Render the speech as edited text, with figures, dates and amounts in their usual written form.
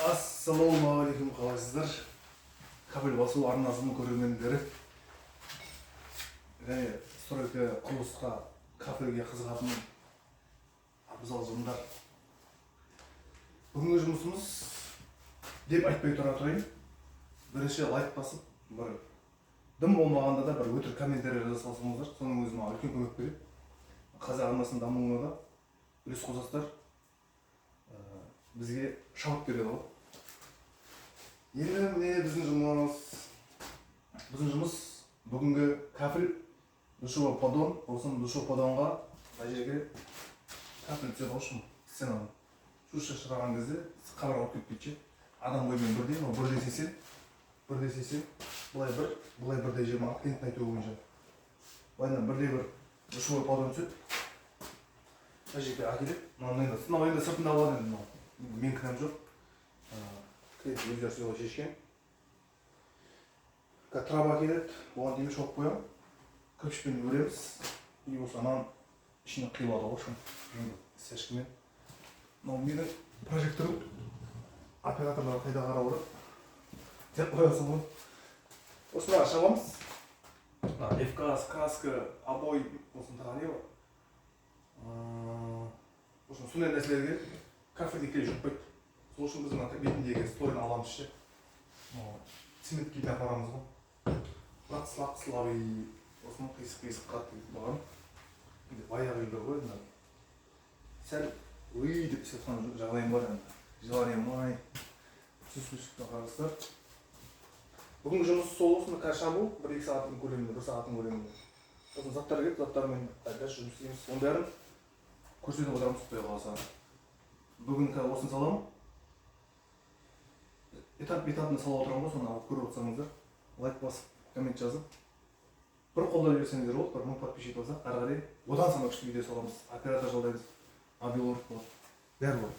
Ассалаумағалейкум, қалайсыздар, Кабель басу арнасының көрермендері және стройка, құрылысқа, кафельге қызығатын абзал жандар! Бүгінгі жұмысымыз деп айтпай тұра тұрайын, бірінші лайк басып, бір дым болмағанда да бір өтірік комментарий жаза салсаңыздар, соның өзі маған үлкен көмек береді. Қазақ арнасының дамуына да үлес қосасыздар. Бізге шабыт береді ғой. Енді міне, біздің жұмыс бүгінгі кафель, душевой поддон. Сосын душевой поддонға, мына жерге кафель түседі ғой. Шым стенадан су шашыраған кезде қабырға болып кетпейді ше. Адам бойымен бірдей, мынау 1,80, 1,80, былай бір, былай 1,20, клиенттің айтуы бойынша былайынан 1,1 душевой поддон түседі. Мына жерге әкеледі. Мынау енді, мынау енді сыртында болады енді. Мынау менің кінәм жоқ. Клиент өздері солай шешкен. Қазір траба келеді, оған дейін шауып қоямын, кірпішпен өреміз и осы ананың ішіне құйылады ғой шым енді стяжкамен. Мынау менің прожекторым, операторлар қайда қарап отыр деп қоясың ғой. Осыны шабамыз, мына левкас, краска, обой, сосын тағы не бар? В общем, сондай нәрселерге кафельный клей жұқпайды. Сол үшін біз мына бетіндегі слойын аламыз ше, мынау цемент клейді апарамыз ғой, бірақ слаб, слабый, сосын қисық қисық қатты кетіп қалған. Енді баяғы үйлер ғой енді, сәл үй деп істеп жатқан жағдайым бар енді, желание май түсіністікпен қарасыздар. Бүгінгі жұмыс сол, осыны қазір шабу, 1-2 сағаттың көлемінде, бір сағаттың көлемінде. Сосын заттар келіп, заттармен дальше жұмыс істейміз, оның бәрін көрсетіп отырамыз, құдай қаласа. Бүгін қазір осыны саламын, этап этапын салып отырамын ғой. Соны алып көріп отырсаңыздар, лайк басып, коммент жазып, бір қолдап жіберсеңіздер болады. 1000 подписчик болсақ, ары қарай одан сайын күшті видео саламыз, оператор жалдаймыз, мобилограф болады, бәрі болады.